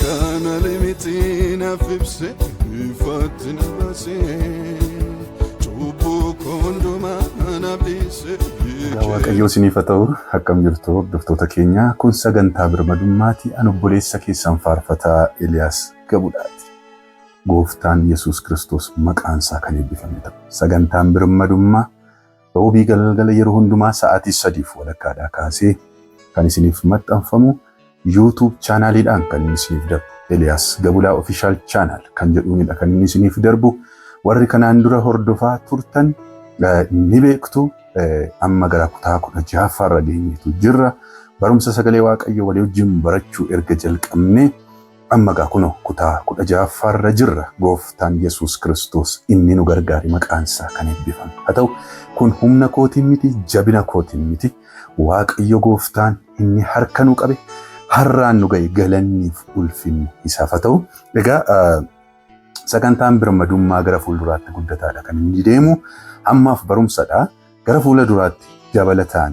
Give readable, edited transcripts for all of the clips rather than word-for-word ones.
Kana miti naaf ibse, ifaatti na baase, cubbuu koo hundumaa naaf dhiise. Egaa Waaqayyoo isiniif haa ta'u. Akkam jirtu, hordoftoota keenya? Kun sagantaa birmadummaati. Ani obboleessa keessan faarfataa Eliyaas Gabudhaati. Gooftaan Yesuus Kiristoos maqaan isaa kan eebbifame ta'u. Sagantaan birmadummaa roobii galgala yeroo hundumaa sa'aatii 3:30dhaa kaasee kan isiniif maxxanfamu, YouTube channeliidhaan kan inni isiniif darbu. Eliyaas Gabulaa Official Channel kan jedhuunidha kan inni isiniif darbu. Warri kanaan dura hordofaa turtan ni beektu. Amma gara kutaa 16ffaarra geenyetu jirra. Barumsa sagalee Waaqayyoo walii wajjin barachuu erga jalqabnee amma gaa kunoo kutaa 16ffaarra jirra. Gooftaan Yesuus Kiristoos inni nu gargaare maqaan isaa kan eebbifame haa ta'u. Kun humna kootiin miti, jabina kootiin miti. Waaqayyo gooftaan inni harka nu qabe har'aan nu ga'e, galanniif ulfinni isaaf haa ta'u. Egaa sagantaan birmadummaa gara fuulduraatti guddataadha kan inni deemu. Ammaaf barumsadha. Gara fuula duraatti dabalataan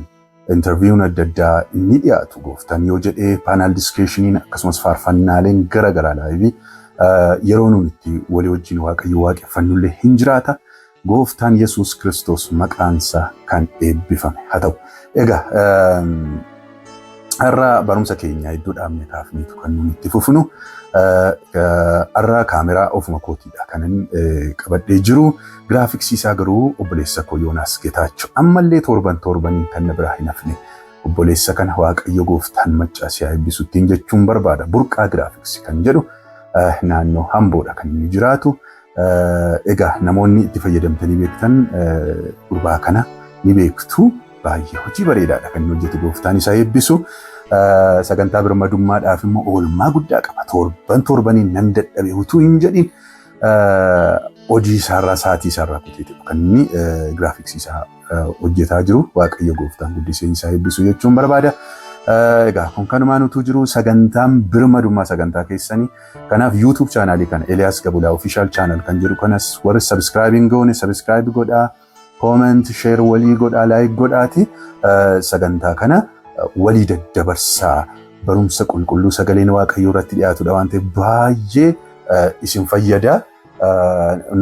interviewun adda addaa ni dhiyaatu, gooftaan yoo jedhee, panel discussioniin, akkasumas faarfannaaleen gara garaa live yeroo nuun itti walii wajjin Waaqayyo waaqeffannullee hin jiraata. Gooftaan Yesuus Kiristoos maqaansaa kan eebbifame haa ta'u. Egaa har'a barumsa keenya iddoo dhaabne kaafneetu kan nuun itti fufnu. Har'a kaameraa ofuma kootiidha kan inni qabadhee jiru. Graphicsii isaa garuu obboleessa koo Yoonaas Getaachoo, ammallee torban torbaniin kan na biraa hin hafne, obboleessa kana Waaqayyo gooftaan maccaasii haa eebbisu ittiin jechuun barbaada. Burqaa Graphics kan jedhu, naannoo Hamboodha kan inni jiraatu. Egaa namoonni itti fayyadamtanii beektan gurbaa kana ni beektu. Baay'ee hojii bareedaadha kan inni hojjetu, gooftaan isaa eebbisu. Sagantaa birmadummaadhaaf immoo oolmaa guddaa qaba. Torban torbaniin nan dadhabe utuu hin jedhin hojii isaarraa, sa'aatii isaarraa kuteeti kan inni graphicsii isaa hojjetaa jiru. Waaqayyo gooftaan guddisee isaa eebbisu jechuun barbaada. Egaa kun kanumaan utuu jiru, sagantaan birmadummaa sagantaa keessanii. Kanaaf YouTube channelii kana, Eliyaas Gabulaa Official Channel kan jedhu kanas, warri subscribe hin goone subscribe godhaa, comment, share walii godhaa, like godhaati sagantaa kana walii daddabarsaa. Barumsa qulqulluu sagaleen Waaqayyoo irratti dhiyaatudha waan ta'eef baay'ee isin fayyada.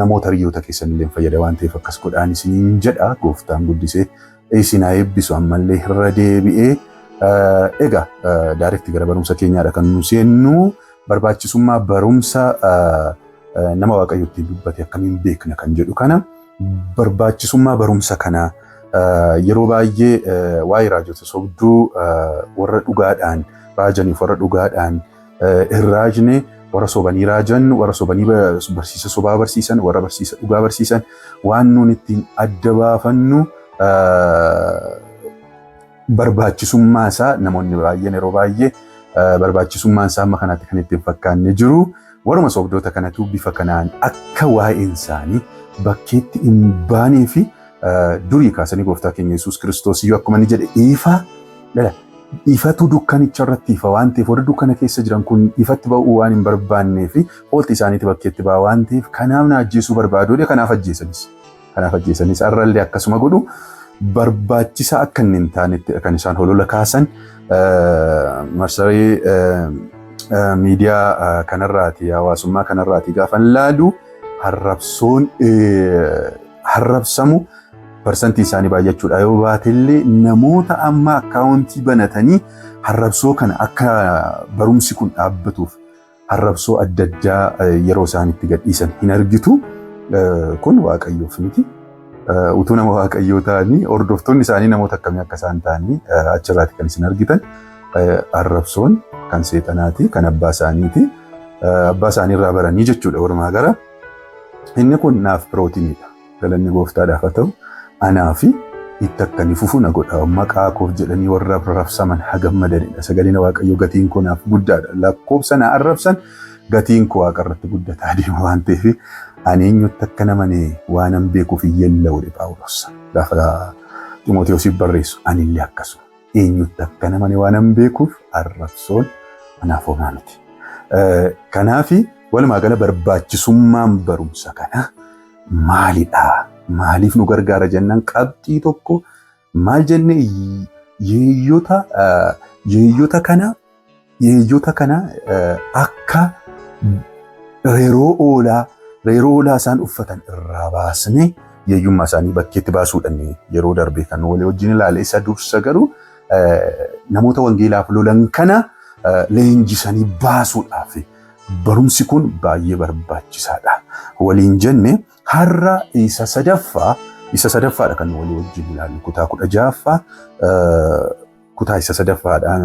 Namoota hiriyoota keessan illee fayyada waan ta'eef akkas godhaan isiniin jedha. Gooftaan guddisee isin haa eebbisu ammallee irra deebi'ee. Egaa direct gara barumsa keenyaadha kan nu seennu. Barbaachisummaa barumsa nama Waaqayyo ittiin dubbate akkamiin beekna kan jedhu kana, barbaachisummaa barumsa kanaa, yeroo baay'ee waa'ee raajota sobduu, warra dhugaadhaan raajaniif warra dhugaadhaan hin raajne, warra sobanii raajan, warra sobanii barsiisa sobaa barsiisan, warra barsiisa dhugaa barsiisan, waan nuun ittiin adda baafannu, barbaachisummaa isaa, namoonni baay'een yeroo baay'ee barbaachisummaan isaa amma kanatti kan ittiin fakkaanne jiru. Waruma sobdoota kanatu bifa kanaan akka waa'een isaanii bakkeetti hin baanee fi durii kaasanii gooftaa keenya Yesuus Kiristoos iyyuu akkuma inni jedhe, ifa ifatu dukkanicha irratti ifa waan ta'eef, warri dukkana keessa jiran kun ifatti ba'uu waan hin barbaannee fi hoolti isaaniitti bakkeetti ba'a waan ta'eef, kanaaf na ajjeesuu barbaadu, kanaaf ajjeesanis. Kanaaf ajjeesanis, har'allee akkasuma godhu. Barbaachisaa akka inni hin taanetti kan isaan holola kaasan. Marsarii miidiyaa kanarraati, hawaasummaa kanarraati gaafan laalu, harrabsoon harrabsamu percentii isaanii baay'achuudha yoo baatellee, namoota amma accountii banatanii harrabsoo kana akka barumsi kun dhaabbatuuf harrabsoo adda addaa yeroo isaan itti gadhiisan hin argitu. Kun Waaqayyoof miti. Utuu nama Waaqayyoo ta'anii, hordoftoonni isaanii namoota akkamii akka isaan ta'anii achirraati kan isin argitan. Arrabsoon kan seexanaati, kan abbaa isaaniiti. Abbaa isaanii irraa baranii jechuudha walumaa gara. Inni kun naaf pirootiiniidha. Galanni gooftaadhaaf haa ta'u. Anaa fi itti akka inni fufu na godha. Maqaa koof jedhanii warra arrabsaman haa gammadanidha. Sagaleen Waaqayyoo gatiin koo naaf guddaadha. Lakkoofsa na arrabsan gatiin koo Waaqa irratti guddataa deema waan ta'eef, ani eenyutti akka namane waanan beekuuf hin yeella'uudha Phaawulos. Gaafa Ximotewoosiif barreessu, anillee akkasuma. Eenyutti akka namane waanan beekuuf arrabsoon anaaf homaa miti. Kanaafi walumaa gala barbaachisummaan barumsa kana maalidha? Maaliif nu gargaara jennaan, qabxii tokko maal jenne? Yeeyyota kana Yeeyyota kana akka reeroo oolaa reeroo oolaa isaan uffatan irraa baasnee yeeyyummaa isaanii bakkeetti baasuudhaan yeroo darbe kan walii wajjin ilaale. Isa dursa garuu namoota wangeelaaf lolan kana leenjisanii baasuudhaaf barumsi kun baay'ee barbaachisaadha. Waliin jenne har'a isa sadaffaa isa sadaffaadha kan walii wajjin ilaallu, kutaa 16ffaa, kutaa isa sadaffaadha,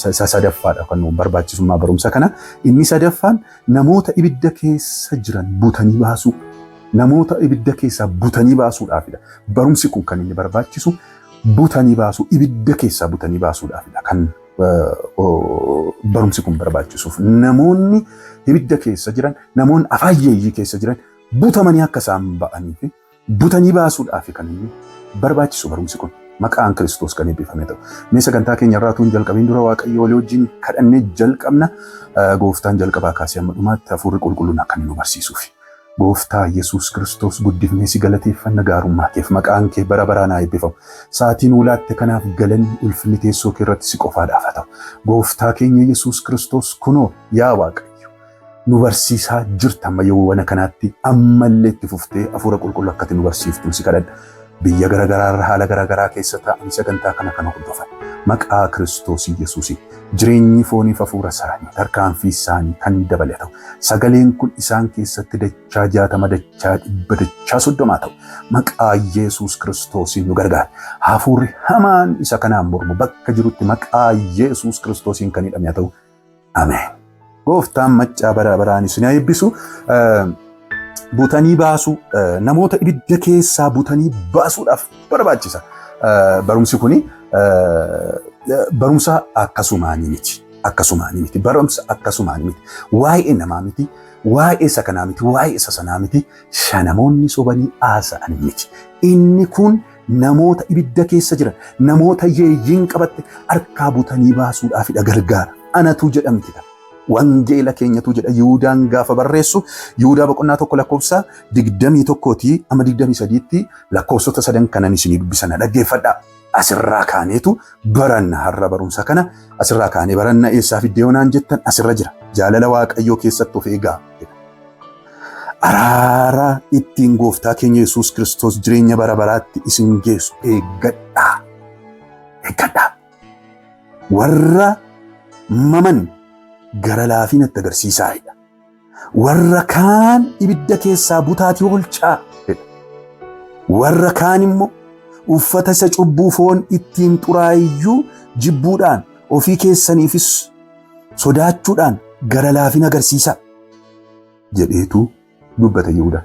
isa sadaffaadha kan barbaachisummaa barumsa kana. Inni sadaffaan namoota ibidda keessa jiran butanii baasuu, namoota ibidda keessaa butanii baasuudhaafidha. Barumsi kun kan inni barbaachisu butanii baasuu, ibidda keessaa butanii baasuudhaafidha kan barumsi kun barbaachisuuf. Namoonni ibidda keessa jiran, namoonni afaan yeeyyii keessa jiran butamanii akka isaan ba'anii fi butanii baasuudhaaf kan inni barbaachisu barumsi kun. Maqaan Kiristoos kan eebbifame ta'u. Mee sagantaa keenya irraa tuun jalqabiin dura Waaqayyo walii wajjin kadhannee jalqabna. Gooftaan jalqabaa kaasee hamma dhumaatti hafuurri qulqulluun akka inni nu barsiisuuf. Gooftaa Yesuus Kiristoos, guddifnee si galateeffanna gaarummaa keef. Maqaan kee bara baraan haa eebbifamu. Sa'aatii nuu laatte kanaaf galanni, ulfinni teessoo kee irratti si qofaadhaaf haa ta'u. Gooftaa keenya Yesuus Kiristoos, kunoo yaa Waaqayyo, nu barsiisaa jirta amma yoowwana kanaatti. Ammallee itti fuftee hafuura qulqulluu akkati nu barsiiftu si kadhadha. Biyya garaagaraa haala garaagaraa keessa taa'anii sagantaa kana kan hordofan, maqaa Kiristoos Yesuusiin jireenyi fooniif hafuura isaanii, tarkaanfii isaanii kan dabale ta'u. Sagaleen kun isaan keessatti dachaa 60, dachaa 100, dachaa 30 ta'u. Maqaa Yesuus Kiristoosiin nu gargaara. Hafuurri hamaan isa kanaan mormu bakka jirutti maqaa Yesuus Kiristoosiin kan hidhame haa ta'u. Ameen. Gooftaan maccaa bara baraan isin haa eebbisu. Butanii baasuu, namoota ibidda keessaa butanii baasuudhaaf barbaachisa. Barumsi kuni barumsa akkasumaanii miti. Akkasumaanii miti. Barumsa akkasumaanii miti. Waa'ee namaa miti. Waa'ee isa kanaa miti. Waa'ee isa sanaa miti. Namoonni sobanii haasa'an miti. Inni kun namoota ibidda keessa jiran, namoota yeeyyiin qabatte harkaa butanii baasuudhaafidha gargaara. Anatu jedhamti. Wangeela keenyatu jedha. Yihuudaan gaafa barreessu, Yihuudaa boqonnaa 1 lakkoofsa 21tii amma 23tti, lakkoofsota sadan kanan isinii dubbisana dhaggeeffadhaa. Asirraa kaaneetu baranna har'a barumsa kana, asirraa kaanee baranna. Eessaa fiddee yoonaan jettan, asirra jira. Jaalala Waaqayyoo keessatti of eegaa. Araara ittiin gooftaa keenya Yesuus Kiristoos jireenya bara baraatti isin geessu eeggadhaa. Eeggadhaa. Warra maman gara laafinatti agarsiisaa jedha. Warra kaan ibidda keessaa butaatii oolchaa jedha. Warra kaan immoo uffata isa cubbuu foon ittiin xuraa'iyyuu jibbuudhaan, ofii keessaniifis sodaachuudhaan gara laafina agarsiisaa jedheetu dubbata Yihudaa.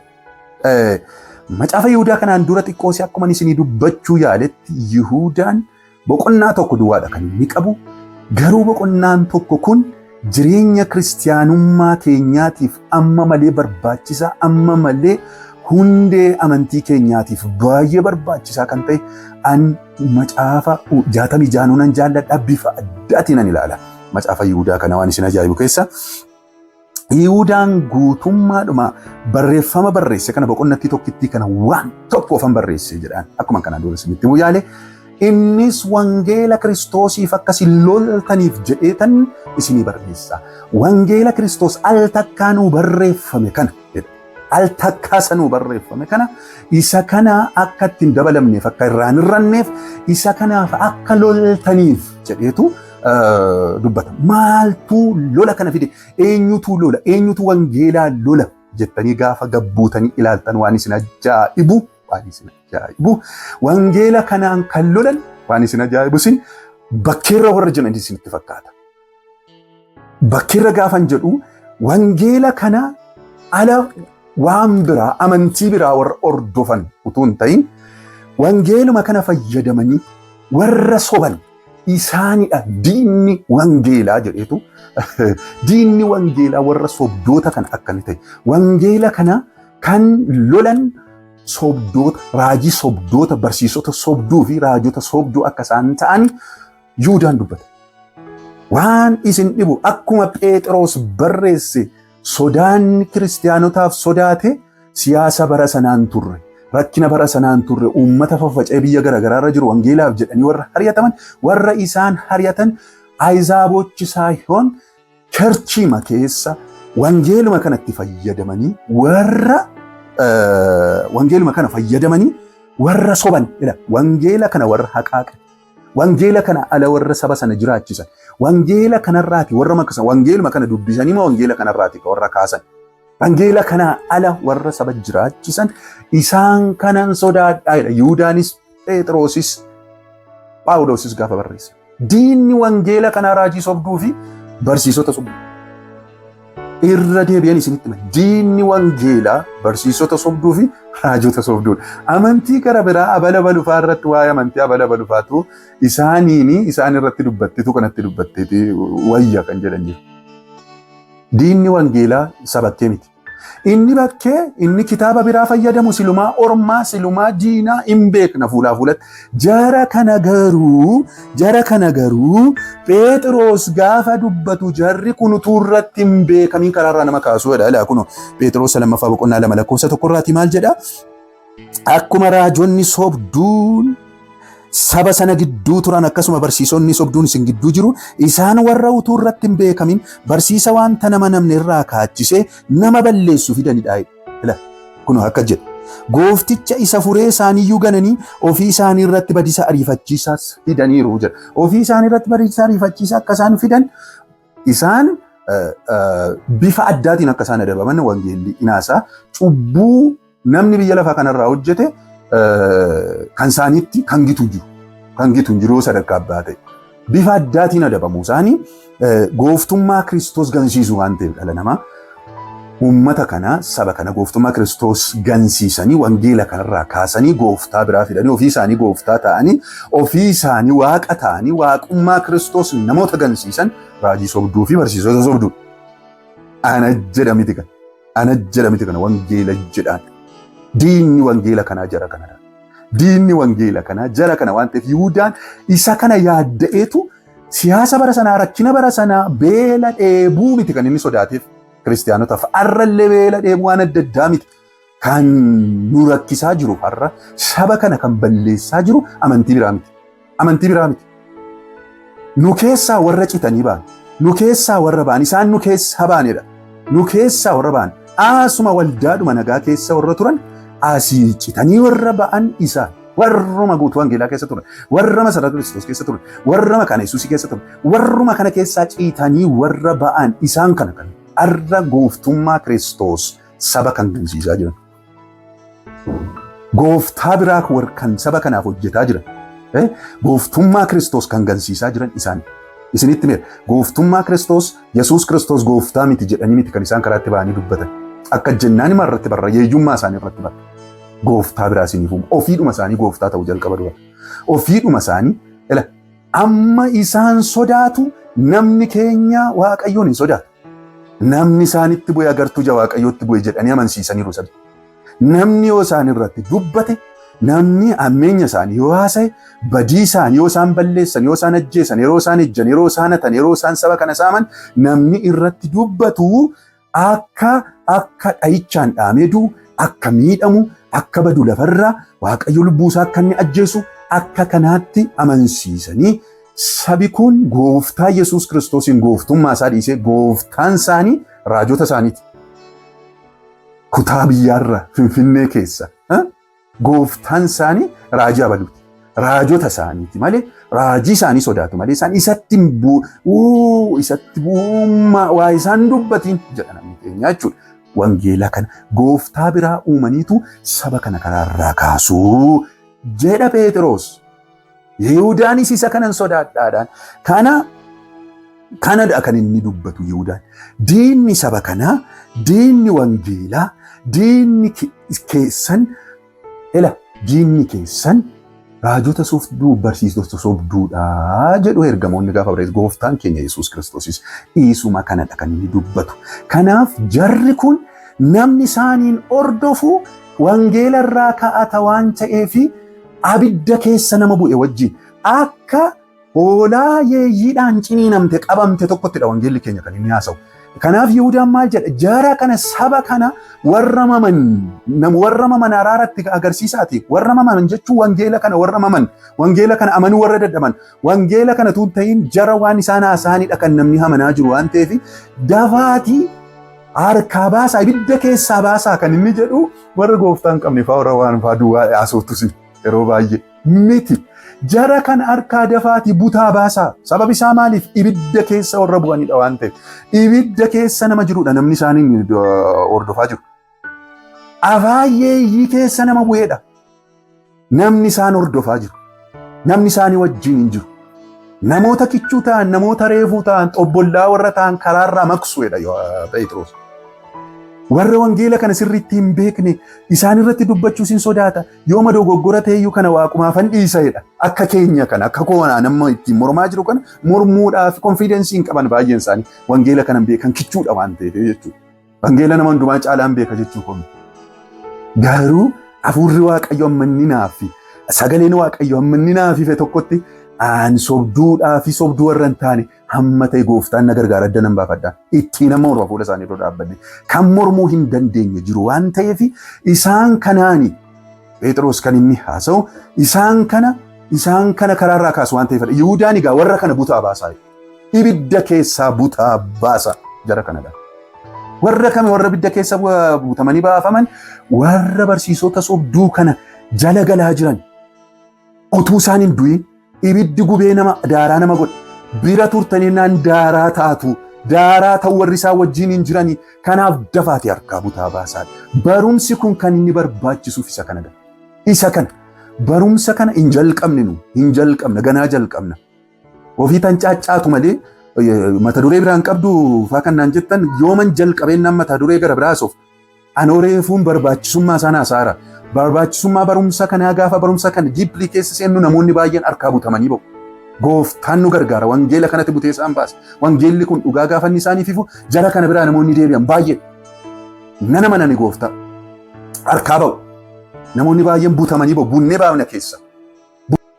Macaafa Yihudaa kanaan dura xiqqoosii akkuma isinii dubbachuu yaaletti, Yihudaan boqonnaa tokko duwwaadha kan inni qabu. Garuu boqonnaan tokko kun jireenya kiristiyaanummaa keenyaatiif amma malee barbaachisaa, amma malee hundee amantii keenyaatiif baay'ee barbaachisaa kan ta'e, an macaafa 66 nan jaalladha, bifa addaatiin nan ilaala. Macaafa Yihudaa kana waan isin ajaa'ibu keessa, Yihudaan guutummaadhuma barreeffama barreesse kana, boqonnattii tokkittii kana, waan tokkoofan barreesse jedhaan. Akkuma kanaan dura isinitti himuu yaale, innis wangeela Kiristoosiif akkasi loltaniif jedheetan isinii barreessa. Wangeela Kiristoos al takkaa nuu barreeffame kana jedha. Al takkaa isa nuu barreeffame kana, isa kana akka ittiin dabalamneef, akka irraan hir'anneef, isa kanaaf akka loltaniif jedheetu dubbata. Maaltu lola kana fide? Eenyutu lola? Eenyutu wangeelaa lola jettanii gaafa gabbuutanii ilaaltan, waan isin ajaa'ibu, waan isin ajaa'ibu, wangeela kanaan kan lolan, waan isin ajaa'ibu, isin bakkeerra warra jiran isinitti fakkaata. Bakkeerra gaafan jedhu, wangeela kana ala waan biraa, amantii biraa warra hordofan utuu hin ta'in, wangeeluma kana fayyadamanii warra soban isaanidha diinni wangeelaa jedheetu. Diinni wangeelaa warra sobdoota kana akka inni ta'e, wangeela kana kan lolan sobdoota, raajii sobdoota, barsiisota sobduu fi raajota sobduu akka isaan ta'an Yihuudaan dubbata. Waan isin dhibu, akkuma Phexros barreesse, sodaan kiristiyaanotaaf sodaate siyaasa bara sanaan turre. Rakkina bara sanaan turre, uummata faffaca'ee biyya garaagaraa irra jiru, wangeelaaf jedhanii warra hari'ataman, warra isaan hari'atan Ayizaabochi saayihoon churchiima keessa wangeeluma kanatti fayyadamanii warra wangeeluma kana fayyadamanii warra soban jedha. Wangeela kana warra haqaaqan, wangeela kana ala warra saba sana jiraachisan, wangeela kanarraati warra makasan, wangeeluma kana dubbisanii ma wangeela kanarraati warra kaasan, wangeela kanaa ala warra saba jiraachisan isaan kanan sodaadhaa jedha. Yihuudaanis Phexrosis Phaawulosis gaafa barreesse. Diinni wangeela kanaa raajii sobduu fi barsiisota sobduu. Irra deebi'an isinitti hima. Diinni wangeelaa barsiisota sobduu fi raajota sobduudha. Amantii gara biraa abala balufaa irratti waa'ee amantii abala balufaatu isaaniin isaan irratti dubbattetu kanatti dubbatteeti wayya kan jedhan jiru. Diinni wangeelaa sabakkee miti. Inni bakkee inni kitaaba biraa fayyadamu silumaa ormaa silumaa diinaa hin beekna fuulaa fuulatti. Jara kana garuu Phexros gaafa dubbatu jarri kun utuu irratti hin beekamiin karaarraa nama kaasuu jedha. Ilaa kunoo Phexros lammaffaa boqonnaa 2 lakkoofsa 1rraati maal jedha? Akkuma raajonni sobduun saba sana gidduu turan, akkasuma barsiisonni sobduun isin gidduu jiru. Isaan warra utuu irratti hin beekamin barsiisa wanta nama namni irraa kaachisee nama balleessu fidanidha. Ila kun akka jedha. Goofticha isa furee isaaniiyyuu gananii ofii isaanii irratti badisa ariifachiisaas fidaniiru jedha. Ofii isaanii irratti badisa ariifachiisaa akka isaan fidan, isaan bifa addaatiin akka isaan adabaman wangeelli inaasaa. Cubbuu namni biyya lafaa kanarraa hojjete kan isaaniitti kan gitu jiru. Kan gitu hin jiru sadarkaa abbaa ta'e. Bifa addaatiin adabamu isaanii gooftummaa Kiristoos gansiisu waan ta'eef, dhala namaa uummata kana, saba kana gooftummaa Kiristoos gansiisanii, wangeela kanarraa kaasanii, gooftaa biraa fidanii, ofii isaanii gooftaa ta'anii, ofii isaanii waaqa ta'anii, waaqummaa Kiristoos namoota gansiisan raajii sobduu fi barsiisota sobduu. Ana jedha miti kana. Ana jedha miti kana, wangeela jedhaan. Diinni wangeela kanaa jara kanadha. Diinni wangeela kanaa jara kana waan ta'eef, Yihuudaan isa kana yaadda'eetu siyaasa bara sanaa, rakkina bara sanaa, beela dheebuu miti kan inni sodaateef kiristaanotaaf. Har'allee beela dheebuu waan adda addaa miti kan nu rakkisaa jiru. Har'a saba kana kan balleessaa jiru amantii biraa miti. Amantii biraa miti. Nu keessaa warra citanii ba'an, nu keessaa warra ba'an, isaan nu keessaa ba'anidha. Nu keessaa warra ba'an, asuma waldaadhuma nagaa keessa warra turan, asii citanii warra ba'an isaan. Warruma guutuu wangeelaa keessa turan, warra masara Kiristoos keessa turan, warra makaana Yesuusii keessa turan, warruma kana keessaa citanii warra ba'an isaan kana kan har'a gooftummaa Kiristoos saba kan gansiisaa jiran. Gooftaa biraa kan saba kanaaf hojjetaa jiran. Gooftummaa Kiristoos kan gansiisaa jiran isaan. Isinitti meera. Gooftummaa Kiristoos, Yesuus Kiristoos gooftaa miti jedhanii miti kan isaan karaatti ba'anii dubbatan. Akka jennaan hima irratti barra, yeeyyummaa isaanii irratti barra. Gooftaa biraa isiniif uumu. Ofiidhuma isaanii gooftaa ta'u jalqaba dura. Ofiidhuma isaanii ila amma isaan sodaatu, namni keenya Waaqayyoon hin sodaatu. Namni isaanitti bu'e agartuu ija Waaqayyootti bu'e jedhanii amansiisaniiru sabi. Namni yoo isaan irratti dubbate, namni hammeenya isaanii yoo haasa'e, badii isaanii yoo isaan balleessan, yoo isaan ajjeesan, yeroo isaan ejjan, yeroo isaan hatan, yeroo isaan saba kana saaman, namni irratti dubbatu akka dhahichaan dhaamee du'u, akka miidhamu, akka badu lafarraa, Waaqayyo lubbuu isaa akka inni ajjeesu akka kanaatti amansiisanii, sabi kun gooftaa Yesuus Kiristoosiin gooftummaa isaa dhiisee gooftaan isaanii raajota isaaniiti. Kutaa biyyaarra Finfinnee keessa gooftaan isaanii raajii abaluuti. Raajota isaaniiti malee, raajii isaanii sodaatu malee, isaan isatti bu'uu isatti bu'ummaa waa isaan dubbatiin jedha namni keenya jechuudha. Wangeela kana gooftaa biraa uumaniitu saba kana karaarraa kaasuu jedha Phexros. Yihudaanis isa kanan sodaadhaadhaan. Kana kanadha kan inni dubbatu Yihudaan. Diinni saba kanaa, diinni wangeelaa, diinni keessan, ela diinni keessan raajota sobduu, barsiisota sobduudha jedhu ergamoonni gaafa barreessu. Gooftaan keenya Yesuus Kiristoosis dhiisuma kanadha kan inni dubbatu. Kanaaf jarri kun namni isaaniin hordofu wangeela irraa ka'ata waan ta'eefi, abidda keessa nama bu'e wajjin akka hoolaa yeeyyiidhaan ciniinamte qabamte tokkottidha wangeelli keenya kan inni haasa'u. Kanaaf Yihudaan maal jedha? Jara kana, saba kana, warra maman, warra maman araaratti agarsiisaati. Warra maman jechuun wangeela kana warra maman, wangeela kana amanuu warra dadhaban, wangeela kana tuun ta'in jara waan isaan haasa'anidha kan namni amanaa jiru waan ta'eef, dafaatii harkaa baasaa, ibidda keessaa baasaa kan inni jedhu warra gooftaa hin qabne fa'aa, warra waan fa'aa duwwaa haasoftus yeroo baay'ee miti. Jara kan harkaa dafaatii butaa baasaa. Sababi isaa maaliif? Ibidda keessa warra bu'anidha waan ta'eef. Ibidda keessa nama jirudha namni isaaniin hordofaa jiru. Afaan yeeyyii keessa nama bu'eedha. Namni isaan hordofaa jiru. Namni isaanii wajjin hin jiru. Namoota kichuu ta'an, namoota reefuu ta'an, xobbollaa warra ta'an karaarraa maqsuudha Phexros. Warra wangeela kana sirriitti hin beekne isaan irratti dubbachuus hin sodaata. Yooma dogoggora ta'eyyuu kana waaqumaafan dhiisaedha. Akka keenya kana, akka koonaa nama ittiin mormaa jiru kana mormuudhaaf confidence hin qaban baay'een isaanii. Wangeela kana hin beekan, kichuudha waan ta'eef jechuudha. Wangeela nama hundumaa caalaan beeka jechuu komi. Garuu hafuurri Waaqayyo amma inni naaf, sagaleen Waaqayyo amma inni naaf ife tokkotti, aan sobduudhaa fi sobduu warra hin taane hamma ta'e gooftaan na gargaara, adda nan baafadha. Ittiin amma morma fuula isaanii dura dhaabbadde. Kan mormuu hin dandeenye jiru waan ta'eef, isaan kanaani Phexros kan inni haasa'u, isaan kana karaarraa kaasu waan ta'eef. Yihudaan egaa warra kana butaa baasaa. Ibidda keessaa butaa baasa jara kanadha. Warra kami? Warra ibidda keessa butamanii baafaman, warra barsiisota sobduu kana jala galaa jiran, utuu isaan hin du'in ibiddi gubee nama daaraa nama godha. Bira turtanii naan daaraa taatu. Daaraa ta'u warri isaan wajjin hin jiranii. Kanaaf dafaati harkaa butaa baasaa. Barumsi kun kan inni barbaachisuuf isa kana. Isa kana. Barumsa kana hin jalqabne, nu hin jalqabne, ganaa jalqabna. Ofii tan caaccaatu malee mata duree biraan qabdu faa kan naan jettan, yooman jalqabeen nan mata duree gara biraasuuf. Anoo reefuun barbaachisummaa isaan haasaara. Barbaachisummaa barumsa kanaa, gaafa barumsa kana deeply keessa seennu, namoonni baay'een harkaa butamanii ba'u. Gooftaan nu gargaara. Wangeela kanatti butee isaan baasa. Wangeelli kun dhugaa gaafa inni isaaniif ifu, jara kana biraa namoonni deebi'an baay'ee. Nana manani gooftaa. Harkaa ba'u. Namoonni baay'een butamanii ba'u. Bunnee baafna keessa.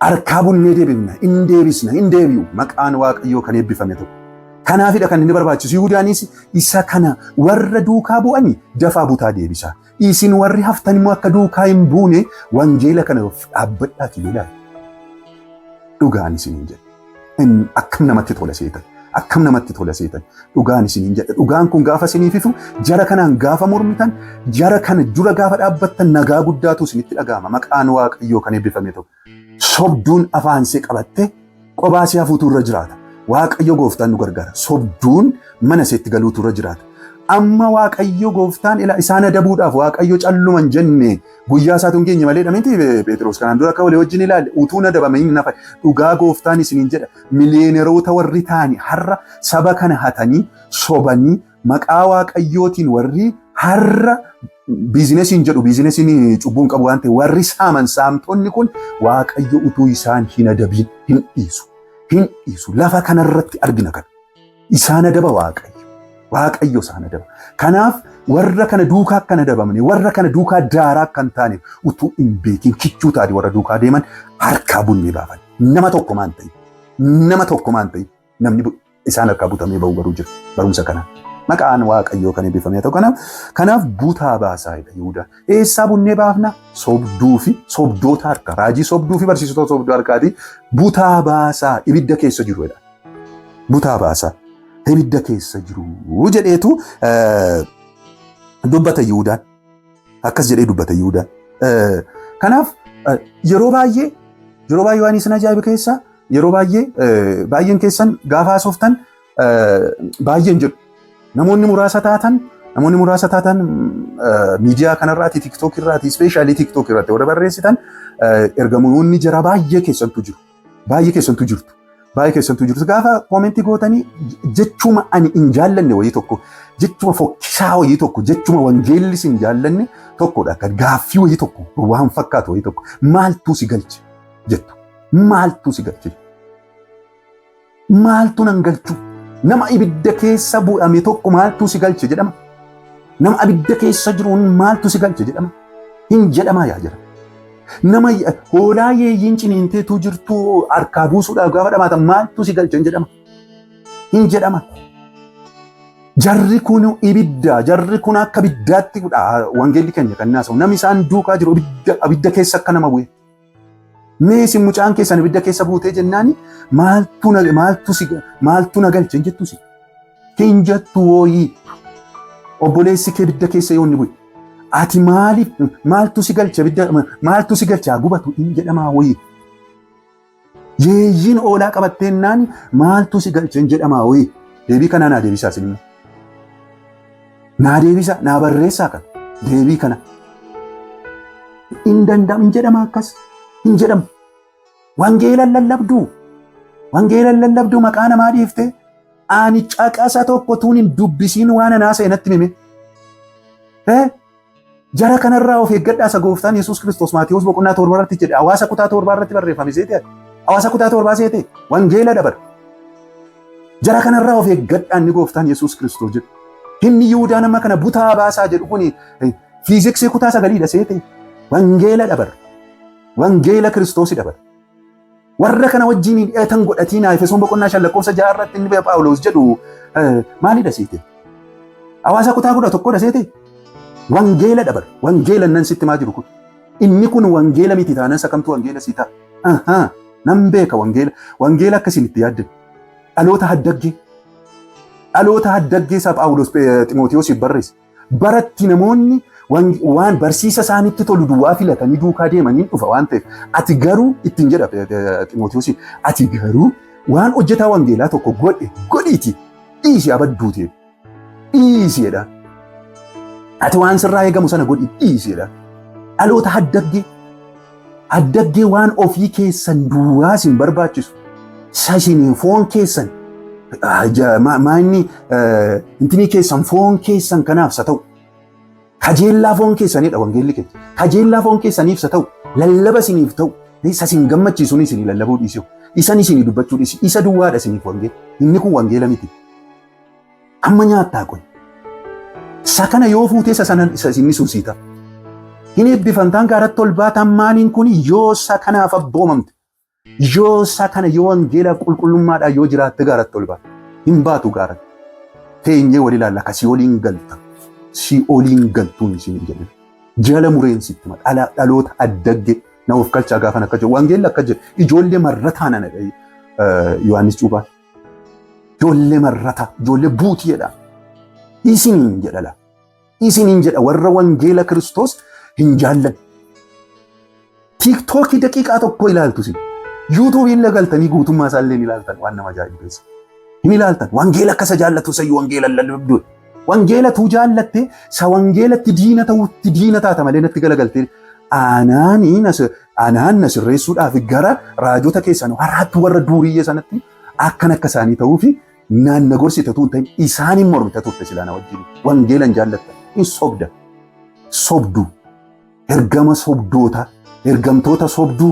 Harkaa bunnee deebifna. Hin deebisna. Hin deebi'u. Maqaan Waaqayyoo kan eebbifame tokko. Kanaafidha kan inni barbaachisu. Yihudaanis isa kana warra duukaa bu'anii dafaa butaa deebisa. Isin warri haftan immoo akka duukaa hin buune wangeela kana of dhaabbadhaati lolaa. Dhugaan isiniin jedha. Akkam namatti tola seetan. Akkam namatti tola seetan. Dhugaan isiniin jedha. Dhugaan kun gaafa isiniif ifu, jara kanaan gaafa mormitan, jara kana dura gaafa dhaabbattan, nagaa guddaatu isinitti dhaga'ama. Maqaan Waaqayyoo kan eebbifame ta'u. Sobduun afaan see qabatte qobaa see hafuutu irra jiraata. Waaqayyo gooftaan nu gargaara. Sobduun mana seetti galuutu irra jiraata. Amma Waaqayyo gooftaan ila isaan adabuudhaaf Waaqayyo calluman jenne, guyyaa isaatu hin geenye malee miti. Phexros kanaan dura akka walii wajjin ilaalle, utuu adabame hin nafa. Dhugaa gooftaan isiniin jedha, miliyooneroota warri ta'ani har'a saba kana hatanii, sobanii, maqaa Waaqayyootiin warri har'a businessiin jedhu, businessiin cubbuu hin qabu waan ta'e, warri saaman, saamtonni kun, Waaqayyo utuu isaan hin adabiin hin dhiisu. Hin dhiisu. Lafa kanarratti argina kana. Isaan adaba Waaqayyo. Waaqayyo isaan adaba. Kanaaf warra kana duukaa akka hin adabamne, warra kana duukaa daaraa akka hin taane, utuu hin beekin kichuu taate warra duukaa deeman harkaa bunnee baafan. Nama tokko maan ta'in. Nama tokko maan ta'in. Namni isaan harkaa butamee bahu garuu jira barumsa kanaan. Maqaan Waaqayyoo kan eebbifame haa ta'u. Kanaaf butaa baasaa jedha Yihuudaan. Eessaa bunnee baafna? Sobduu fi sobdoota harkaa. Raajii sobduu fi barsiisota sobduu harkaati. Butaa baasaa, ibidda keessa jiru jedha. Butaa baasaa, ibidda keessa jiru jedheetu dubbata Yihuudaan. Akkas jedhee dubbata Yihuudaan. Kanaaf yeroo baay'ee waan isin ajaa'ibu keessaa, yeroo baay'ee baay'een keessan gaafa haasoftan, baay'een jedhu, namoonni muraasa taatan miidiyaa kanarraati, TikTok irraati, especially TikTok irratti warra barreessitan, ergamoonni jara baay'ee keessantu jiru. Baay'ee keessantu jirtu. Baay'ee keessantu jirtu. Gaafa comment gootanii, jechuma ani hin jaallanne wayii tokko, jechuma fokkisaa wayii tokko, jechuma wangeellis hin jaallanne tokkodha. Kan gaaffii wayii tokko, waan fakkaatu wayii tokko, "Maaltu si galche?" jettu. Maaltu si galche? Maaltu nan galchu? Nama ibidda keessa bu'ame tokko "Maaltu si galche?" jedhama. Nama abidda keessa jiruun "Maaltu si galche?" jedhama. Hin jedhamaa yaa jira. Nama hoolaa yeeyyiin ciniinteetu jirtu harkaa buusuudhaaf gaafa dhamaatan, "Maaltu si galche?" hin jedhama. Hin jedhama. Jarri kun ibidda, jarri kun akka ibiddaatti wangeelli keenya kan naasa'u. Namni isaan duukaa jiru ibidda, abidda keessa akka nama bu'e. Mee isin mucaan keessan ibidda keessa buutee jennaani maaltu na maaltu si maaltu na galche hin jettu si. Hin jettu wooyii. Obboleessi kee ibidda keessa yoo inni bu'e. Ati maaliif maaltu si galche ibidda maaltu si galche haa gubatu hin jedhamaa wooyii. Yeeyyiin oolaa qabatteennaan maaltu si galche hin jedhamaa wooyii. Deebii kanaa naa deebisaa isin immoo. Naa deebisaa naa barreessaa kana deebii kana. Hin danda'amu hin jedhama akkas hin jedhamu. Wangeela lallabduu wangeela lallabduu maqaa namaa dhiiftee ani caqasa tokko tuun hin dubbisiin waan anaa seenatti natti mime. Jara kanarraa of eeggadhaa isa gooftaan Yesuus Kiristoos Maatiyuus boqonnaa 7 irratti jedhe hawaasa kutaa 7 irratti barreeffame seete hawaasa kutaa 7 seete wangeela dabar. Jara kanarraa of eeggadhaa inni gooftaan Yesuus Kiristoos jedhu. Inni Yihuudaan amma kana butaa baasaa jedhu kuni fiiziksii kutaa 9dha seete wangeela dabar. Wangeela Kiristoosi dabar. Warra kana wajjin hin dhi'atan godhatiin Efesoon boqonnaa 5 lakkoofsa 6 irratti inni Phaawulos jedhu maalidha seete? Hawaasa kutaa 11dha seete? Wangeela dabar. Wangeela nan sitti maa jiru kun. Inni kun wangeela miti taanan isa kamtu wangeela sii ta'a. Ahaa, nan beeka wangeela. Wangeela akkasiin itti yaaddan. Dhaloota haddaggee. Dhaloota haddaggee isaa Phaawulos Ximootiyoosiif barreesse. Baratti namoonni waan barsiisa isaanitti tolu duwwaa filatanii duukaa deemaniin dhufa waan ta'eef ati garuu ittiin jedha Ximootiyoosiin ati garuu waan hojjetaa wangeelaa tokko godhe godhiiti dhiisi abadduuti dhiisi jedha. Ati waan sirraa eegamu sana godhi dhiisi jedha. Dhaloota haddaggee haddaggee waan ofii keessan duwwaa isin barbaachisu sashinii foon keessan maanni intinii keessan foon keessan kanaaf sa ta'u kajeellaa foon keessanidha wangeelli keenya kajeellaa foon keessaniif sa ta'u lallaba isiniif ta'u isa isin gammachiisuun isinii lallabuu dhiisiu isan isinii dubbachuu dhiisi isa duwwaadha isiniif wangeela inni kun wangeela miti amma nyaattaa qoy isa kana yoo fuutee isa sana isa inni sun sii ta'a hin eebbifantaan gaaratti ol baataan maaliin kun yoo isa kanaaf abboomamte Yoo isaa kana yoo wangeelaaf qulqullummaadhaan yoo jiraatte gaaratti ol baata. Hin baatu gaaratti. Teenyee wal ilaalla ka si'ooliin galta. Si'ooliin galtuun isin hin jedhin. Jala mureen sitti hima. Dhala dhaloota addagge na of galchaa gaafan akka jedhu. Wangeelli akka jedhu ijoollee marrataa nana Yohaannis Cuuphaan. Ijoollee marrataa ijoollee buutii jedha. Isiniin jedha laa. Isiniin jedha warra wangeela Kiristoos hin jaallanne. Tiiktookii daqiiqaa tokko ilaaltu isin. Yuutuubii illee galtanii guutummaa isaa illee hin ilaaltan waan nama ajaa'ibu keessa. Hin ilaaltan. Wangeela akka isa jaallatu isayyuu wangeela lallabdu. Wangeela tuu jaallatte isa wangeelatti diina ta'utti diina taata malee natti galagaltee anaan na sirreessuudhaaf gara raajota keessan har'aatti warra duuriyyee sanatti akkan akka isaanii ta'uufi naan na gorsite utuu hin ta'in isaaniin mormita turte silaa na wajjin wangeela hin jaallattan hin sobda sobdu ergama sobdoota ergamtoota sobduu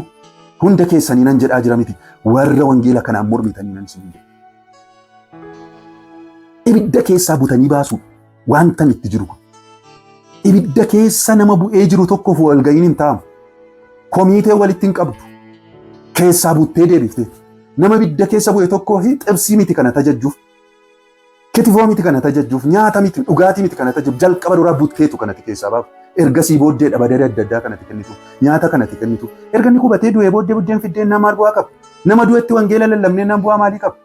hunda keessanii nan jedhaa jira miti warra wangeela kanaan mormitanii nan isin jedha. Ibidda keessaa butanii baasu wantan itti jiru kun. Ibidda keessa nama bu'ee jiru tokkoof walga'iin hin taa'amu. Komiitee walitti hin qabdu. Keessaa buttee deebiftee. Nama ibidda keessa bu'e tokkoo fi xibsii miti kana tajajjuuf. Kitifoo miti kana tajajjuuf, nyaata miti, dhugaatii miti kana tajajjuuf, jalqaba duraa butteetu kanatti keessaa baafu. Ergasii booddee dhabadare adda addaa kanatti kennitu, nyaata kanatti kennitu. Erga inni qubatee du'ee booddee buddeen fiddeen nama maal bu'aa qaba? Nama du'etti wangeela lallabnee nama bu'aa maalii qaba?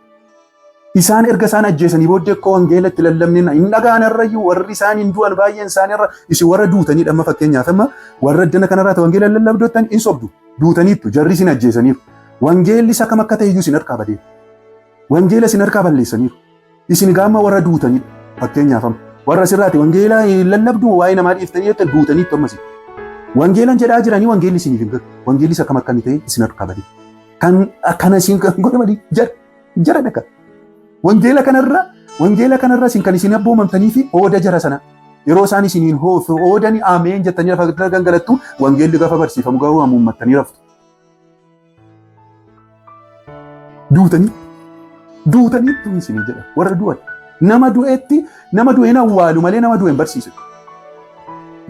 Isaan erga isaan ajjeesanii booddee akka wangeela itti lallabneen hin dhaga'an irrayyuu warri isaan hin du'an baay'een isaanii irra isin warra duutanii dhamma fakkeenyaaf amma warra addana kanarraa wangeela lallabdoottan hin sobdu duutaniittu jarri isin ajjeesaniiru. Wangeelli isa kam akka ta'e iyyuu isin harkaa badeera. Wangeela isin harkaa balleessaniiru. Isin gaama warra duutanidha fakkeenyaaf amma warra asirraati wangeela hin lallabdu waa'ee namaa dhiiftanii jettan duutaniittu ammas. Wangeelan jedhaa jiranii wangeelli isiniif hin galu. Wangeelli isa kam akka inni ta'e isin harkaa badeera. Kan akkana isin kan godhamanii jara. Jara dhaka. Wangeela kanarra wangeela kanarra isin kan isin abboomamtanii fi hooda jara sana. Yeroo isaan isiniin hoodani ameen jettanii lafa gangalattu wangeelli gafa barsiifamu garuu hamuummattanii raftu. Duutanii duutaniittu isinii jedha warra du'an. Nama du'etti nama du'een awwaalu malee nama du'een barsiisu.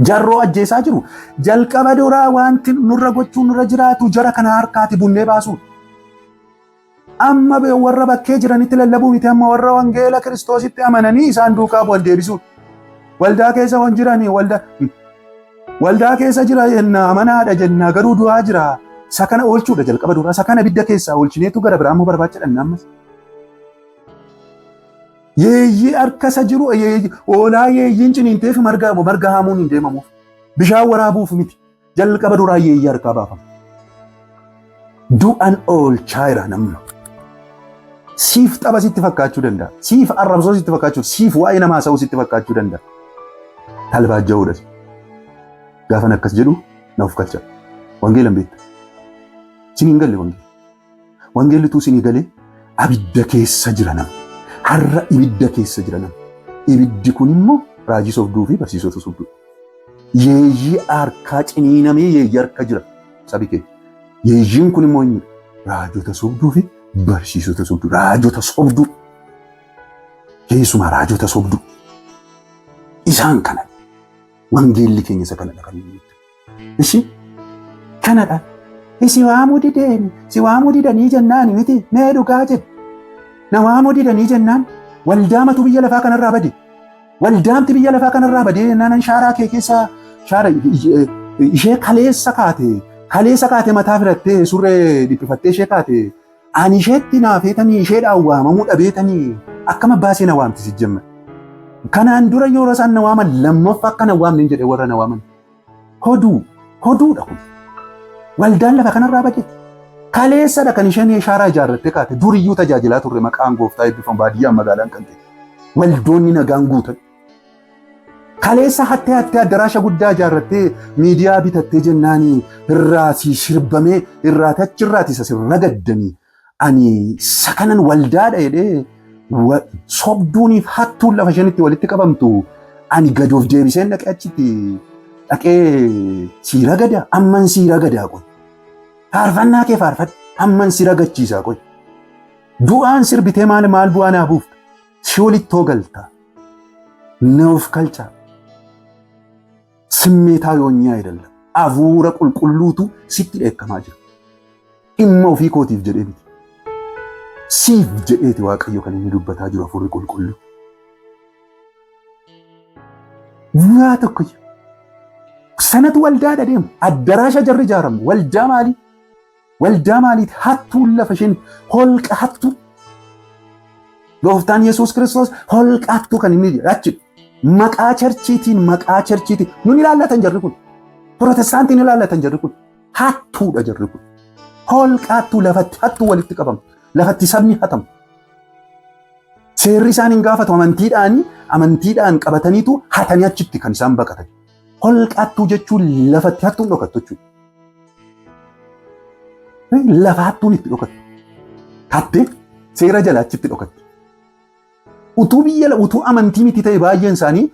Jarroo ajjeesaa jiru. Jalqaba duraa wanti nurra gochuun nurra jiraatu jara kana harkaati bunnee baasuudha. Amma warra bakkee jiranitti lallabuu miti, amma warra wangeela Kiristoositti amananii isaan duukaa bu'an deebisuudha. Waldaa keessa waan jiranii, waldaa keessa jira jenna, amanaadha jenna, garuu du'aa jira. Isa kana oolchuudha jalqaba duraa. Isa kana ibidda keessaa oolchineetu gara biraa immoo barbaachadha ammas. Yeeyyii harka isa jiru, hoolaa yeeyyiin ciniinteef marga haamuun hin deemamuuf. Bishaan waraabuuf miti. Jalqaba duraa yeeyyii harkaa baafama. Du'an oolchaa jira namma. Siif tapha sitti fakkaachuu danda'a. Siif arrabsoo sitti fakkaachuu, siif waa'ee namaa haasa'uu sitti fakkaachuu danda'a. Talbaajja'uudha. Gaafan akkas jedhu na of galcha. Wangeela hin beekta. Isin hin galle wangeela. Wangeelli utuu isinii galee, abidda keessa jira nama. Har'a ibidda keessa jira nama. Ibiddi kun immoo raajii sobduu fi barsiisota sobduu. Yeeyyii harkaa ciniinamee yeeyyii harka jira sabi keenya. Yeeyyiin kun immoo eenyudha? Raajota sobduu fi barsiisota sobduu. Raajota sobduu. Keessumaa raajota sobduu. Isaan kana. Wangeelli keenya isa kanadha kan inni nutti. Ishi kanadha. Si waamuu dideen, si waamuu didanii jennaan miti, mee dhugaa jedhe. Na waamuu didanii jennaan waldaamatu biyya lafaa kanarraa bade. Waldaamti biyya lafaa kanarraa badee jennaan shaaraa kee keessa shaara ishee kaleessa kaate, kaleessa kaate, mataa firattee, surree dhiphifattee ishee kaate, ani isheetti naafeetanii isheedhaan waamamuu dhabeetanii akkam abbaa ishee na waamti si jemma. Kanaan dura yeroo isaan na waaman lammaffaa akka na waamne jedhe warra na waaman. Hoduu hoduudha kun. Waldaan lafa kanarraa bade. Kaleessadha kan isheen shaaraa ijaarrattee kaate, duriyyuu tajaajilaa turre, maqaan gooftaa eebbifamu, baadiyyaan magaalaan kan ta'e. Waldoonni nagaan guutan. Kaleessa hattee hattee addaraasha guddaa ijaarrattee miidiyaa bitattee jennaanii irraa si sirbamee irraa achirraati isa sirra gaddanii, ani sakanan waldaadha jedhee sobduuniif hattuun lafa isheen itti walitti qabamtu, ani gad of deebiseen dhaqee achitti dhaqee sii ragada, amman sii ragadaa qoy, faarfannaa kee faarfadhu, amman si ragachiisaa qoy, du'aan sirbitee maal maal bu'aa naa buufta? Si walitti galta na of kalchaa ስሜታዊ ሆኜ አይደለም። Hafuura qulqulluutu sitti dheekkamaa jira. Dhimma ofii kootiif jedhee miti. Siif jedheeti Waaqayyo kan inni dubbataa jiru, hafuurri qulqulluu. Waa tokko sanatu waldaadha deemu. Addaraasha jarri ijaaramu. Waldaa maalii? Waldaa maaliiti? Hattuun lafa isheen holqa hattuu. Gooftaan Yesuus Kiristoos holqa hattuu kan inni achi maqaa churchiitiin, maqaa churchiitiin nun ilaallatan jarri kun. Protestaantiin ilaallatan jarri kun. Hattuudha jarri kun. Holqa hattuu, lafatti hattuu walitti qabamu. Lafatti sabni hatamu. Seerri isaan hin gaafatu, amantiidhaan amantiidhaan qabataniitu hatanii achitti kan isaan baqatan. Holqa hattuu jechuun lafatti hattuun dhokattu jechuudha. Lafa hattuun itti dhokattu. Hattee seera jala achitti dhokatti. Utuu biyya utuu amantii miti ta'e baay'een isaanii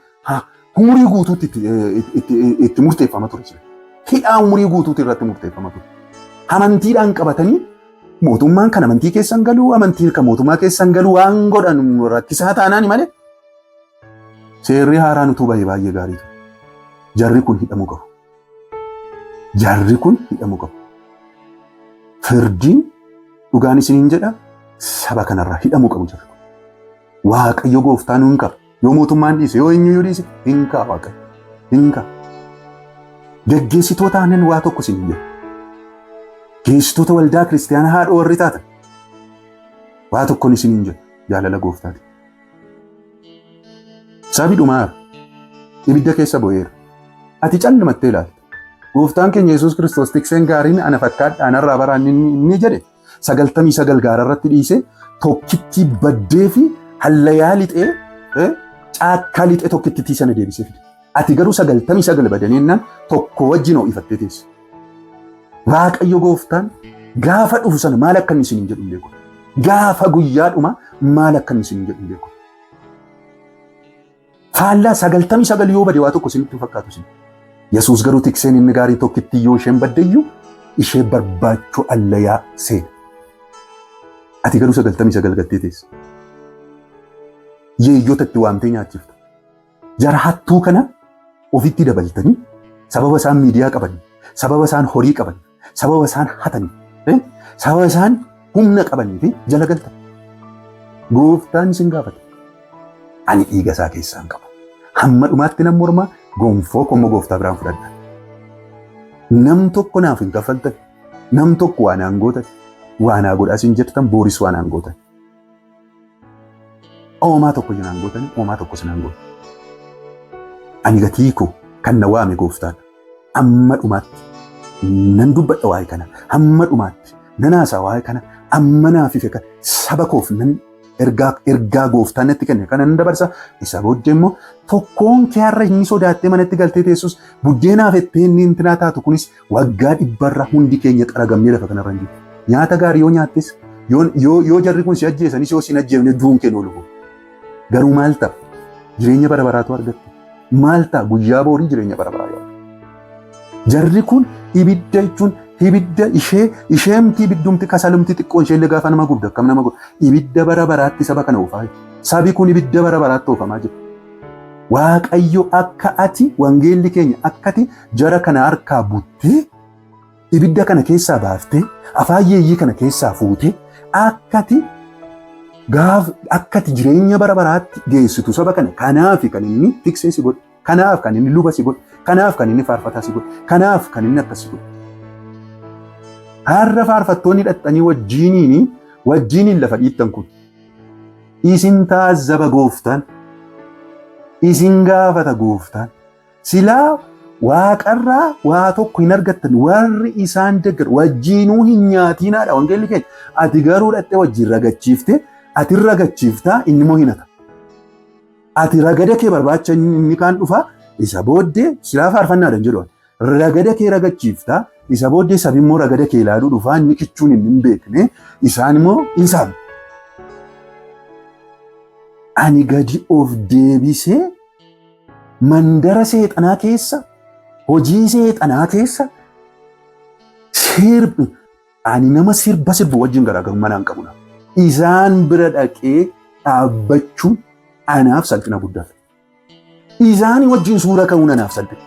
umurii guutuutti itti murteeffama ture. Hidhaa umurii guutuutti irratti murteeffama ture. Amantiidhaan qabatanii mootummaan kan amantii keessan galuu, amantiin kan mootummaa keessan galuu waan godhan rakkisaa taanaan malee seerri haaraan utuu bahee baay'ee gaarii ture. Jarri kun hidhamuu qabu. Jarri kun hidhamuu qabu. Firdiin dhugaan isiniin jedha, saba kanarraa hidhamuu qabu jarri kun. Waaqayyo gooftaan hin qaba. Yoo mootummaan dhiise, yoo eenyuyyuu dhiise, hin ka'a Waaqayyo. Hin ka'a. Geggeessitoota aannan waa tokko isin jedha. Geessitoota waldaa kiristaanaa haadha warri taatan waa tokkoon isiniin jedha jaalala gooftaati. Sabi dhumaara. Ibidda keessa bu'eera. Ati callumattee ilaalta. Gooftaan keenya Yesuus Kiristoos tikseen gaariin ana fakkaadha, anarraa baraan inni jedhe, 99 gaararratti dhiisee tokkittii baddee fi hallayaa lixee, caakkaa lixee tokkittii sana deebisee fide. Ati garuu 99 badaniinnaan tokko wajjin ho'ifattee teesse. Waaqayyo gooftaan gaafa dhufu sana maal akka inni isiniin jedhu hin beeku. Gaafa guyyaa dhumaa maal akka inni isiniin jedhu hin beeku. Faallaa 99 yoo bade waa tokko isinitti hin fakkaatu isin. Yesuus garuu tikseen inni gaarii tokkitti yoo isheen baddeyyuu ishee barbaachuu allayaa seena. Ati garuu 99 gattee teesse. Yeeyyota itti waamtee nyaachifta. Jara hattuu kana ofitti dabaltanii sababa isaan miidiyaa qaban, sababa isaan horii qaban, sababa isaan hatanii, sababa isaan Humna qabanii fi jala galtan. Gooftaan isin gaafata. Ani dhiiga isaa keessaa hin qabu. Hamma dhumaatti nan mormaa gonfoo komma gooftaa biraan fudhadha. Nam tokko naaf hin kaffaltan. Nam tokko waan aan gootan. Waan haa godhaa isin jettan booris waan aan gootan. Oomaa tokko isin gootan, oomaa tokko isin gootan. Ani gatii koo kan na waame gooftaadha. Amma dhumaatti nan dubbadha waa'ee kana. Hamma dhumaatti nan haasaa waa'ee kana. Amma naaf ife kana saba koof nan ergaa gooftaan natti kenne kana nan dabarsa. Isa booddee immoo tokkoon kee har'a inni sodaattee manatti galtee teessus buddeenaaf ettee inni intinaa taatu kunis waggaa dhibbarra hundi keenya xaragamnee lafa kanarra hin jiru. Nyaata gaarii yoo nyaattes yoo jarri kun si ajjeesanis yoo si hin ajjeefne duun kee oolu. Garuu maal ta'a? Jireenya bara baraatu argatte. Maal ta'a? Guyyaa boorii jireenya bara baraa yoo. Jarri kun ibidda jechuun ibidda ishee isheemti ibiddumti kasalumti xiqqoon ishee illee gaafa nama gubdu akkam nama gubdu ibidda bara baraatti saba kana oofaa jiru. Sabi kun ibidda bara baraatti oofamaa jira. Waaqayyo akka ati wangeelli keenya akka ati jara kana harkaa buttee ibidda kana keessaa baaftee afaan yeeyyii kana keessaa fuutee akka ati gaaf akka ati jireenya bara baraatti geessitu saba kana kanaaf kan inni tiksee si godhe kanaaf kan inni luba si godhe kanaaf kan inni faarfataa si godhe kanaaf kan inni akkas si godhe. Har'a faarfattoonni dhaqxanii wajjiiniin lafa dhiittan kun isin taazzaba gooftaan isin gaafata gooftaan silaa waaqarraa waa tokko hin argattan warri isaan deeggaru wajjiinuu hin nyaatiinaadha wangeelli keenya ati garuu dhaqxee wajjin ragachiifte ati ragachiiftaa inni immoo hinata. Ati ragada kee barbaacha inni kaan dhufa isa booddee silaa faarfannaadhaan jedhu ragada kee ragachiiftaa isa booddee sabi immoo ragada kee ilaaluu dhufaa inni kichuun inni hin beekne isaan immoo hin saamu. Ani gadi of deebisee mandara seexanaa keessa hojii seexanaa keessa sirbi ani nama sirba sirbu wajjin garaagarummaa naan qabu. Isaan bira dhaqee dhaabbachuun anaaf salphina guddaadha. Isaan wajjin suura ka'uun anaaf salphina.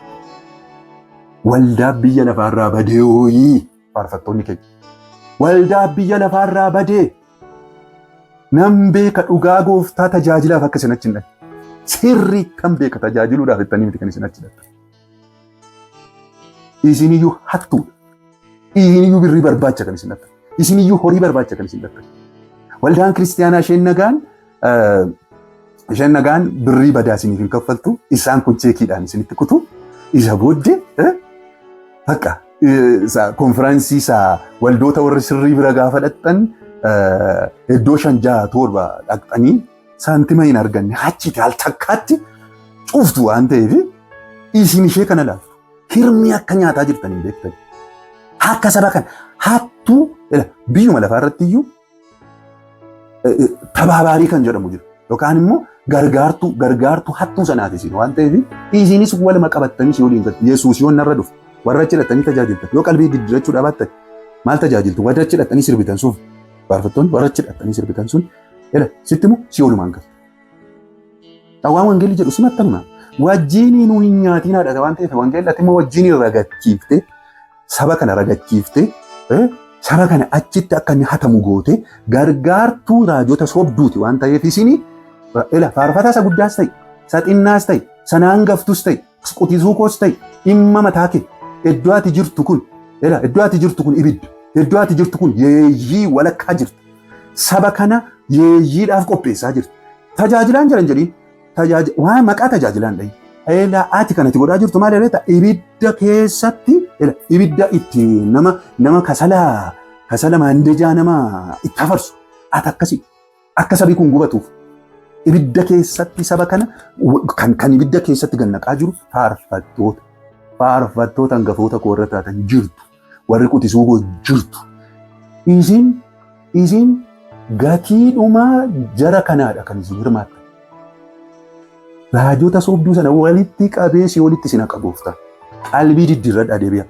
Waldaa biyya lafaarraa badee hooyii faarfattoonni keenya. Waldaa biyya lafaarraa badee nam beeka dhugaa gooftaa tajaajilaaf akka isin achi hin dhaqne. Sirrii kan beeka tajaajiluudhaaf ittanii miti kan isin achi dhaqne. Isiniyyuu hattuudha. Isiniyyuu birrii barbaacha kan isin dhaqne. Isiniyyuu horii barbaacha kan isin dhaqne. Waldaan kiristiyaanaa isheen nagaan birrii badaa isiniif hin kaffaltu. Isaan kun cheekiidhaan isinitti kutu. Isa booddee bakka konfiraansii isaa waldoota warri sirrii bira gaafa dhaqxan iddoo 5 6 7 dhaqxanii saantima hin arganne achitti al takkaatti cuftu waan ta'eef isin ishee kana laaltu. Hirmii akka nyaataa jirtan hin beektan. Akka saba kana hattuu biyyuma lafaa irratti iyyuu tabaabaarii kan jedhamu jira. Yookaan immoo gargaartuu hattuu sanaati isin waan ta'eef isinis waluma qabattanii si waliin galtu. Yesuus yoo narra dhufe warra achi dhaqxanii tajaajiltan yoo qalbii diddirachuu dhabaattan maal tajaajiltu warra achi dhaqxanii sirbitan sun faarfattoonni warra achi dhaqxanii sirbitan sun ila sitti immoo si walumaan galtu. Waan wangeelli jedhu simattan hima. Wajjiinii nu hin nyaatiin haadha waan ta'eef wangeelli ati immoo wajjiinii ragachiifte saba kana ragachiifte saba kana achitti akka inni hatamu goote gargaartuu raajota sobduuti waan ta'eef isin ila faarfataa isa guddaas ta'e isa xinnaas ta'e sana hangaftus ta'e qutisuu koos ta'e dhimma mataa kee iddoo ati jirtu kun ila iddoo ati jirtu kun ibidda iddoo ati jirtu kun yeeyyii walakkaa jirta saba kana yeeyyiidhaaf qopheessaa jirta tajaajilaan jiran jedhiin waan maqaa tajaajilaan dhayi. Ela ati kanatti godhaa jirtu maal jedheta ibidda keessatti ibidda itti nama kasala maandejaa nama itti hafarsu ati akkasi akka sabi kun gubatuuf ibidda keessatti saba kana kan ibidda keessatti gannaqaa jiru faarfattoota hangafoota koo irra taatan jirtu warri qutisuu koo jirtu isin gatii dhumaa jara kanaadha kan isin hirmaattan. Raajota sobduu sana walitti qabee si walitti isin haqa gooftaa. Qalbii diddiirradhaa deebi'a.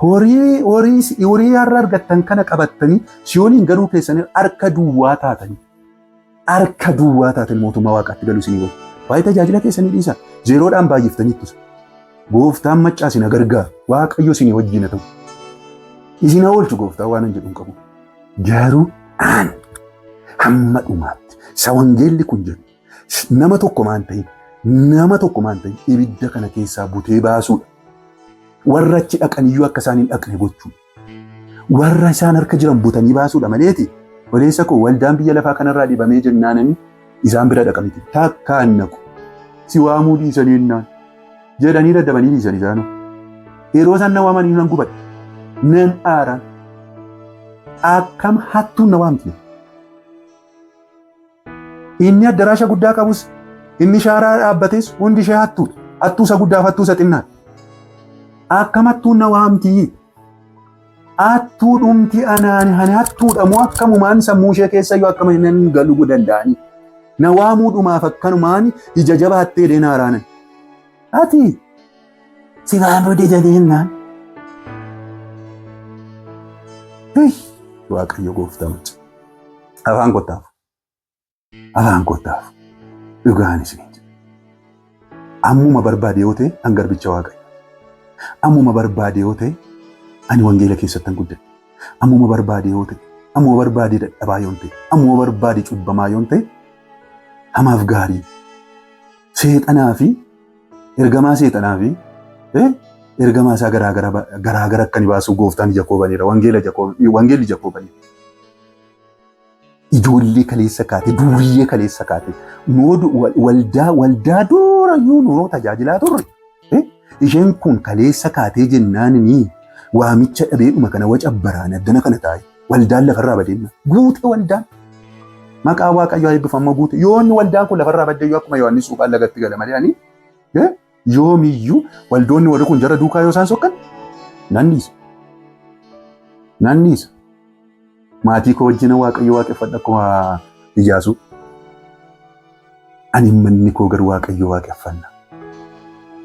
Horii horii horii har'a argattan kana qabattanii si'ooliin galuu keessanii harka duwwaa taatanii harka duwwaa taatanii mootummaa waaqaatti galuu isinii wayya. Waa'ee tajaajila keessanii dhiisa. Zeeroodhaan baay'iftanii ittisa. Gooftaan maccaa isin gargaaru. Waaqayyo isinii wajjin haa ta'u. Isin haa oolchu gooftaan waan hin jedhu hin qabu. Garuu Aan hamma dhumaatti isa wangeelli kun jedhu nama tokko maan ta'in nama tokko maan ta'in ibidda kana keessaa butee baasuudha. Warra achi dhaqaniyyuu akka isaan hin dhaqne gochuudha. Warra isaan harka jiran butanii baasuudha maleeti. Odeessa koo waldaan biyya lafaa kanarraa dhibamee jennaanani isaan bira dhaqa miti. Takkaan naqu. Si waamuu dhiisanii jennaan. Jedhanii daddabanii dhiisanii isaanuu. Yeroo isaan na waamanii nan gubadha. Nan aaraan. Akkam hattuun na waamti. Inni addaraasha guddaa qabus inni shaaraa dhaabbates hundi ishee hattuudha. Hattuu isa guddaaf hattuu isa xinnaadha. Akkam hattuun na waamti. Hattuu dhumti anaan ani hattuudha moo akkamumaan sammuu ishee keessa iyyuu akkama nan galuu danda'ani. Na waamuu dhumaaf akkanumaan ija jabaattee deena araanan. Ati si waamuu didanii jennaan. Waaqayyo gooftaa macha. Afaan kottaafu. Afaan kottaafu. Dhugaan isiniin jedha. Ammuma barbaade yoo ta'e an garbicha Waaqayyo. Ammuma barbaade yoo ta'e ani wangeela keessatti guddadhe. Ammuma barbaade yoo ta'e, ammuma barbaade dadhabaa yoo ta'e, ammuma barbaade cubbamaa yoo ta'e, hamaaf gaarii seexanaa fi ergamaa seexanaa fi ergamaa isaa garaagara akka inni baasu gooftaan ija koo baneera. Wangeelli ija koo baneera. Ijoollee kaleessa kaate, duuriyyee kaleessa kaate, waldaa durayyuu nuu tajaajilaa turre. Isheen kun kaleessa kaatee jennaan ni waamicha dhabeedhuma kana waca baraan addana kana taa'e. Waldaan lafarraa badeenna. Guute waldaan. Maqaa Waaqayyoo eebbifammoo guute. Yoonni waldaan kun lafarraa badde yoo akkuma Yohaannis Cuuphaan lagatti gala malee ani yoomiyyuu waldoonni warri kun jara duukaa yoo isaan sokkan nan dhiisa. Nan dhiisa. Maatii koo wajjin Waaqayyo waaqeffadha akkuma Iyyaasuu. Ani manni koo garuu Waaqayyo waaqeffanna.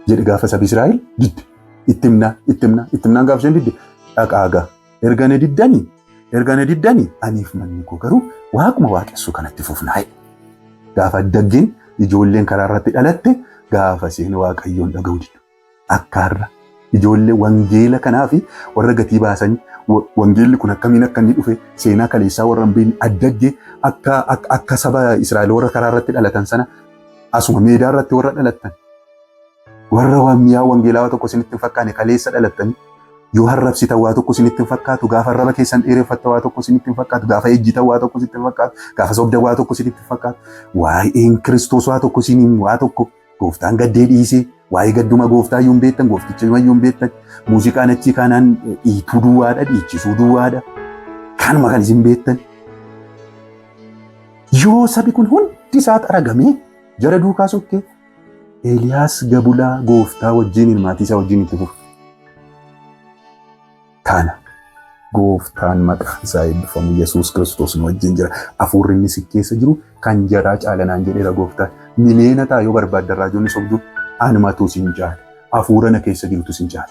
Jedhe gaafa sabi Israa'el didde. Itti himnaa, itti himnaa, itti himnaan gaafa isheen didde dhaqaa gaa. Erga na diddanii, erga na diddanii aniif manni koo garuu waaquma waaqessuu kanatti fufnaa jedhe. Gaafa addaggeen ijoolleen karaa irratti dhalatte gaafa isheen Waaqayyoon dhaga'uu diddu. Akka har'a ijoollee wangeela kanaa fi warra gatii baasanii wangeelli kun akkamiin akka inni dhufe seenaa kaleessaa warra hin beekne addaggee akka saba Israa'el warra karaa irratti dhalatan sana asuma meedaa irratti warra dhalattan warra waan mi'aa wangeelaa tokko isinitti hin fakkaane kaleessa dhalattanii yoo harrabsitan waa tokko isinitti hin fakkaatu, gaafa arraba keessan dheereffatta waa tokko isinitti hin fakkaatu, gaafa ejjitan waa tokko isinitti hin fakkaatu, gaafa sobdan waa tokko isinitti hin fakkaatu, waa'een Kiristoos waa tokko isiniin waa tokko gooftaan gaddee dhiisee waa'ee gadduma gooftaa iyyuu hin beektan, goofticha iyyuu hin beektan, muuziqaan achii kaanaan dhiituu duwwaadha, dhiichisuu duwwaadha, kanuma kan isin beektan. Yoo sabi kun hundi isaa xaragamee jara duukaa sokkee Eeliyaas Gabulaa gooftaa wajjiniin maatii isaa wajjin itti fufe. Kana gooftaan maqaan isaa eebbifamu Yesuus Kiristoos nu wajjin jira. Hafuurri inni si keessa jiru kan jaraa caalanaan jedheera gooftaan. Miliyoona ta'a yoo barbaaddan raajonni sobduu anumatu sin jaala. Hafuura na keessa jirutu sin jaala.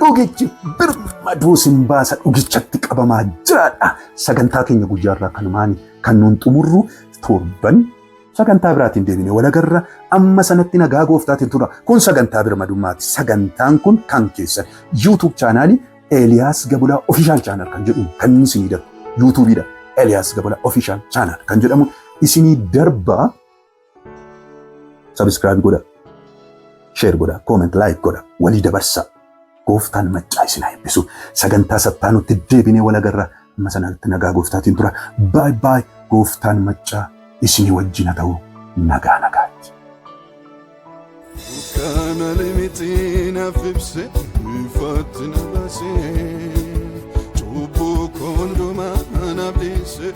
Dhugichi birmaduu sin baasa, dhugichatti qabamaa jiraadha. Sagantaa keenya guyyaarraa kanumaan kan nuun xumurru, torban sagantaa biraatiin deebine wal agarra. Amma sanatti nagaa gooftaatiin tura. Kun sagantaa birmadummaati. Sagantaan kun kan keessan YouTube chaanaalii Eeliyaas Gabulaa Official Channel kan jedhu kan inni isinii darbu. YouTubeidha. Eeliyaas Gabulaa Official Channel kan jedhamu isinii darba. Subscribe godha. Share godha. Comment, like godha. Walii dabarsa. Gooftaan maccaa isin haa eebbisu. Sagantaa sattaanutti deebinee wal agarra. Amma sanatti nagaa gooftaatiin tura. Bye bye. Gooftaan maccaa isinii wajjin haa ta'u. Nagaa nagaatti. Kana limiti naaf ibse, ifatti na baase, cubbuu koo hundumaa naaf dhiise.